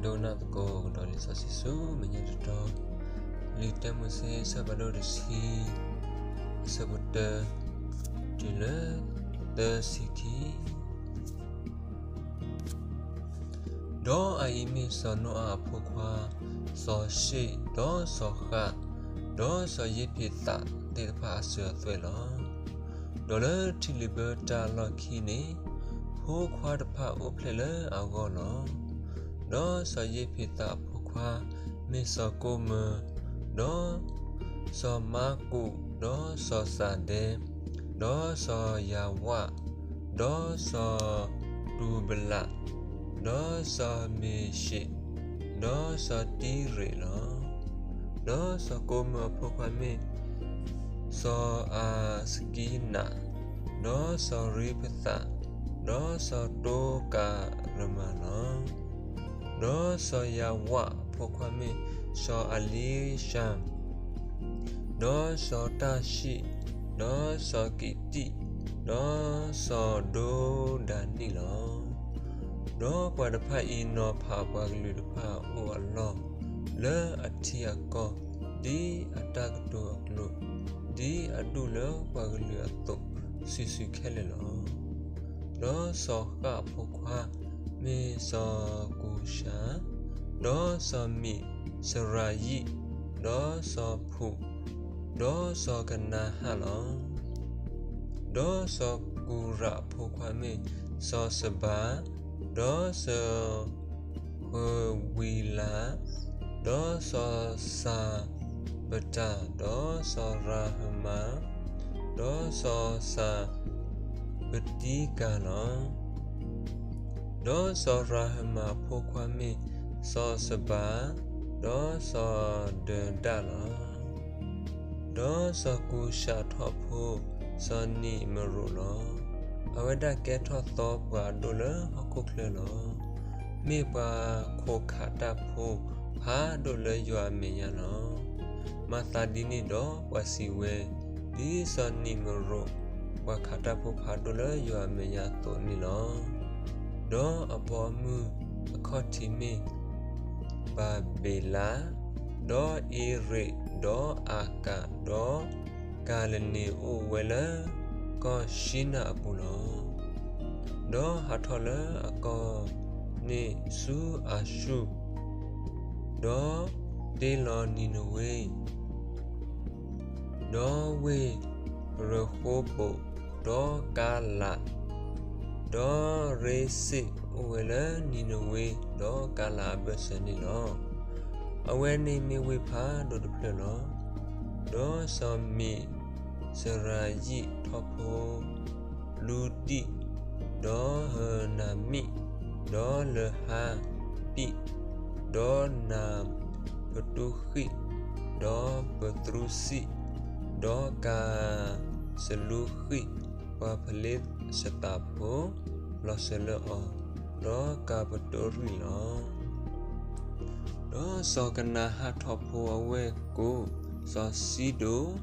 ယိၤနၣ်သကိးကဒီးလံာ်စီဆှံဆူမဲာ်ညါတတီၤ, လံာ်တၢမိၤၡ့ အဆၢဖးဒိၣ်တဆံ, အဆၢဖိတၢ တုၤလၢသၢဆံခံ. ဒီးအအံၤမ့ၢ်စီၤနိအၤအဖိခွါ, စီၤၡ့ၣ်, ဒီးစီၤဃၣ်, ဒီးစီၤယ့းဖ့းသးသ့ၣ်တဖၣ်အစၢၤအသွဲၣ်လီၤ. ဒီးလၢထံလုာ်ဘၢတၢ်အလီၢ်ခံန့ၣ်, ဖိခွါတဖၣ်အိၣ်ဖျဲၣ်လၢအဂီၢ်လီၤ. ဒီးစီၤယ့းဖ့းသးအဖိခွါ မ့ၢ်စီၤကိမၢၤ, ဒီးစီၤမါကူး, ဒီးစီၤစၤဒဲ, ဒီးစီၤယၤဝၣ်, ဒီးစီၤတူၤဘလး, ဒီးစီၤမ့ၤၡ့း, ဒီးစီၤတံရ့းလီၤ. ဒီးစီၤကိမၢၤအဖိခွါမ့ၢ် စီၤအၤစကံနး, ဒီးစီၤရံဖသး, ဒီးစီၤတိကၤရမၤလီၤ. ဒီးစီၤယၤဝၣ်အဖိခွါမ့ၢ် စီၤအလံၡၢၣ်, ဒီးစီၤတၢ်ၡံၣ်, ဒီးစီၤကံးတံၣ်, ဒီးစီၤဒိဒၤနံၣ်လီၤ. ဒီးပှၤတဖၣ်အံၤနီၤဖးပှၤကလုာ်တဖၣ်အအိၣ်အလီၢ် လၢအထံအကီၢ်, ဒ်အတၢ်ကတိၤအကျိာ်, ဒ်အဒူၣ်လၢပှၤကလုာ်အသိး စုာ်စုာ်ခဲလၢာ်လီၤ. ဒီးစီၤဃၣ်အဖိခွါမ့ၢ်စီၤကူၤၡၤ, ဒီးစီၤမံးစရၤယံၣ်, ဒီးစီၤဖူး, ဒီးစီၤကနၤဟၣ်လီၤ. ဒီးစီၤကူၤရးအဖိခွါမ့ၢ်စီၤစဘၤ, ဒီးစီၤဃဝံၤလၤ, ဒီးစီၤစၤပတၤ, ဒီးစီၤရၤဟမၤ, ဒီးစီၤစၤပတံကၤလီၤ. ဒီးစီၤရၤဟမၤအဖိခွါမ့ၢ်စီၤစဘၤ, ဒီးစီၤဒၢဒၣ်လီၤ. ဒီးစီၤကူၤၡၤထီၣ်ဖိစီၤနံးမရိးလီၤ. အဝဲဒၣ်ကဲထီၣ်သီပှၤအဒိၣ်လၢဟီၣ်ခိၣ်ချၢလီၤ. မ့ၢ်ပှၤခိးခးတၢ်ဖိဖးဒိၣ်လၢယွၤအမဲာ်ညါလီၤ. မၤသးဒ်န့ၣ်ဒီးပှၤစံးဝဲ, ဒ်စီၤနံးမရိး ပှၤခးတၢ်ဖိဖးဒိၣ်လၢယွၤအမဲာ်ညါအသိးန့ၣ်လီၤ. ဒီးအပိာ်မုၣ်အခီၣ်ထံးမ့ၢ် ဘၤဘ့းလး, ဒီးအ့ရ့း, ဒီးအၤကး, ဒီးကၤလန့ၤအိၣ်ဝဲလၢကီၢ်ၡံနၢ်အပူၤလီၤ. ဒီးဟးထီၣ်လၢအကီၢ်န့ၣ်ဆူအၤၡူၢ်, ဒီးတ့လီၤနံၤနဝ့, ဒီးဝ့ၢ်ရဃိဘိး, ဒီးကၤလး, ဒီးရ့စ့ၣ်အိၣ်ဝဲလၢနံၤနဝ့ ဒီးကၤလးအဘၢၣ်စၢၤန့ၣ်လီၤ. အဝဲန့ၣ်မ့ၢ်ဝ့ၢ်ဖးဒိၣ်တဖျၢၣ်လီၤ. ဒီးစီၤမံးစရၤယံၣ်ထီၣ်ဖိ လူဒံၣ်, ဒီးဟနၤမံၣ်, ဒီးလၢဟါပံၣ်, ဒီးနၤပတူဃံၣ်, ဒီးပတြူစံၣ်, ဒီးကၤစလူဃံၣ်, ပှၤဖလ့ၡသးဖိ လီၤစၢၤလၢအီၤ, ဒီးကၤပတိရံၣ်လီၤ. ဒီးစီၤကနၤဟၣ်ထီၣ်ဖိအဝဲၢ်ကိာ်, စီၤစံဒိၣ်,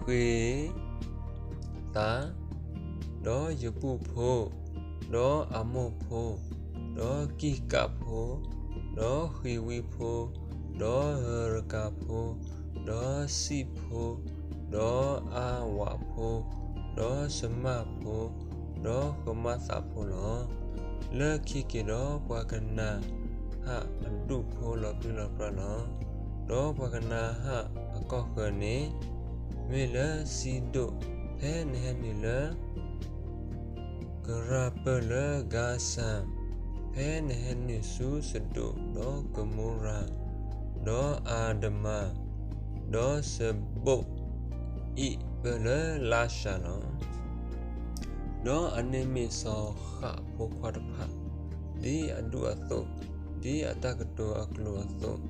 စီၤဃ့ၤသး, ဒီးယပူၣ်ဖိ, ဒီးအမိၢ်ဖိ, ဒီးကံၢ်ကးဖိ, ဒီးဃံးဝံဖိ, ဒီးဟရကၤဖိ, ဒီးစံၣ်ဖိ, ဒီးအါဝးဖိ, ဒီးစမၢ်ဖိ, ဒီးဃမၣ်သးဖိလီၤ. လၢခံက့ၤဒီးပှၤကနၤဟၣ်အဒူၣ်ဖိလီၤပြံလီၤပြါလီၤ. ဒီးပှၤကနၤဟၣ်အကီၢ်ဃၢၤန့ၣ် မ့ၢ်လၢစံဒိၣ်, ဖဲနဟဲနုာ်လၢ ကရၢ်ပၢၢ်လၢဂၤစၤ, ဖဲနဟဲနုာ်ဆူစဒိၣ်, ဒီးကမိရၤ, ဒီးအၤဒမၤ, ဒီးစဘိးအံၣ်ပၢၢ်လၢလါၡၤလီၤ. ဒီးအန့ၣ်မ့ၢ်စီၤဃၣ်အဖိခွါတဖၣ်, ဒ်အဒူၣ်အသိး, ဒ်အတၢ်ကတိၤအကျိာ်အသိး,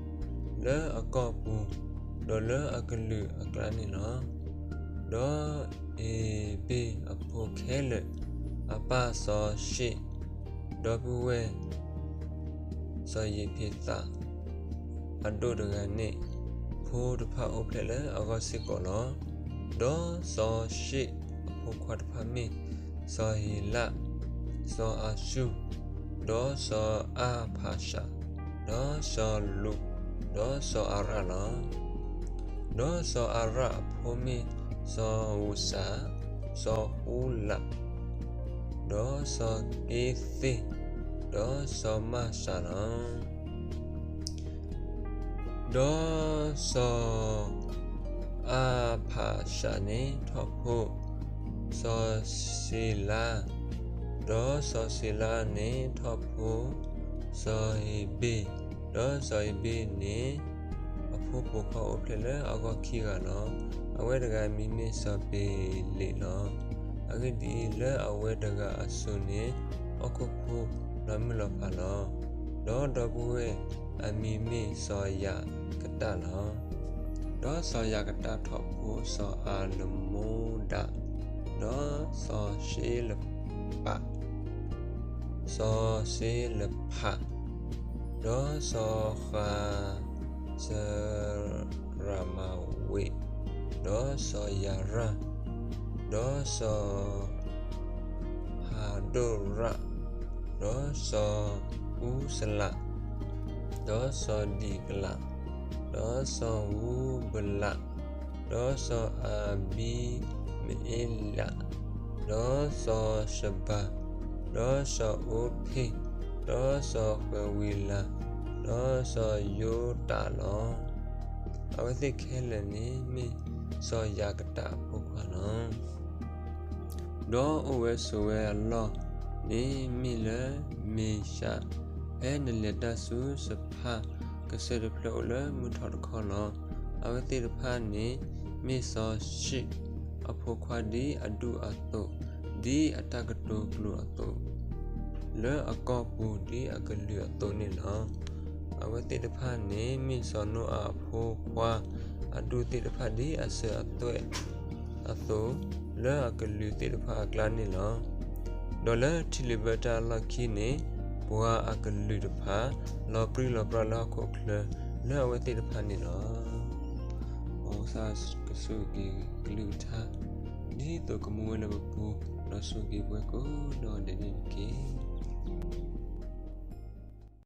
လၢအကီၢ်ပူၤ, ဒီးလၢအကလုာ်အကျါန့ၣ်လီၤ. ဒီးအ့ၤဘ့ၣ်အဖိခဲလၢာ်, အပၢ်စီၤၡ့ၣ်, ဒီပုၢ်ဝဲၢ် စီၤယ့းဖ့းသး အဒိၣ်တဂၤန့ၣ် ဖိတဖၣ်အိၣ်ဖျဲၣ်လၢအဂီၢ်စ့ၢ်ကီးလီၤ. ဒီးစီၤၡ့ၣ်အဖိခွါတဖၣ်မ့ၢ် စီၤဟ့ၤလး, စီၤအၤၡူၢ်, ဒီးစီၤအၤဖၣ်ရှး, ဒီးစီၤလူး, ဒီးစီၤအၤရၣ်လီၤ. ဒီးစီၤအၤရၣ်အဖိမ့ၢ်စီၤဧူစး, စီၤဧူလး, ဒီးစီၤက့သ့ၣ်, ဒီးစီၤမၤစၤလီၤ. ဒီးစီၤအၤဖၣ်ရှးန့ၣ်ထီၣ်ဖိစီၤၡ့လၤ, ဒီးစီၤၡ့လၤန့ၣ်ထီၣ်ဖိစီၤဧ့ၤဘ့ၣ်, ဒီးစီၤဧ့ၤဘ့ၣ်န့ၣ် အဖိပိာ်ခွါအိၣ်ဖျဲၣ်လၢအဂီၢ်ခံဂၤလီၤ. အဝဲတဂၤအမံၤမ့ၢ်စီၤပ့ၤလ့းလီၤ. အဂ့ၢ်ဒ်အံၤ, လၢအဝဲတဂၤအစိၤန့ၣ် ဟီၣ်ခိၣ်ဖိလီၤမုၢ်လီၤဖးလီၤ. ဒီးဒီပုၢ်ဝဲၢ်အမံၤမ့ၢ်စီၤယၤကတၢ်လီၤ. ဒီးစီၤယၤကတၢ်ထီၣ်ဖိစီၤအၤလမူဒး, ဒီးစီၤၡ့လပး, စီၤၡ့လဖး, ဒီးစီၤဃၤစရၤမၤဝ့း, ဒီးစီၤယၤရၢ်, ဒီးစီၤဟၤဒိၣ်ရၣ်, ဒီးစီၤအူစလး, ဒီးစီၤဒံးကလး, ဒီးစီၤဧူဘလး, ဒီးစီၤအၤဘံမအ့လး, ဒီးစီၤၡဘၤ, ဒီးစီၤအိဖ့ၣ်, ဒီးစီၤဃဲၤဝံၤလၤ, ဒီးစီၤယိၤတၢ်လီၤ. အဝဲသ့ၣ်ခဲလၢာ်န့ၣ်မ့ၢ်စီၤယၤကတၢ်အဖိခွါလီၤ. ဒီးအိၣ်ဝဲဆိးဝဲအလီၢ်န့ၣ်မ့ၢ်လၢမ့ၤၡး, ဖဲနလဲၤတၢ်ဆူစဖၣ်ကစၢၢ်တဖျၢၣ်အိၣ်လၢမုၢ်ထီၣ်တခီလီၤ. အဝဲသ့ၣ်တဖၣ်န့ၣ်မ့ၢ်စီၤၡံၣ်အဖိခွါဒ်အဒူၣ်အသိး, ဒ်အတၢ်ကတိၤကျိာ်အသိး, လၢအကီၢ်ပူၤဒ်အကလုာ်အသိးန့ၣ်လီၤ. အဝဲသ့ၣ်တဖၣ်န့ၣ်မ့ၢ်စီၤနိအၤအဖိခွါ, အဒူၣ်သ့ၣ်တဖၣ်ဒ်အစၢၤအသွဲၣ်အသိး, လၢအကလုာ်သ့ၣ်တဖၣ်အကျါန့ၣ်လီၤ. ဒီးလၢထံလုာ်ဘၢတၢ်အလီၢ်ခံန့ၣ်, ပှၤအကလုာ်တဖၣ် လီၤပြံလီၤပြါလၢဟီၣ်ခိၣ်ချၢလၢအဝဲသ့ၣ်တဖၣ်န့ၣ်လီၤ. မ်ကစၢ်ကဆိၣ်ဂ့ၤကလုၢ်ကထါ ဒ်သိးကမူဝဲလၢပပူၤ, ဒီးဆိၣ်ဂ့ၤပှၤကိးဂၤဒဲးန့ၣ်တက့ၢ်.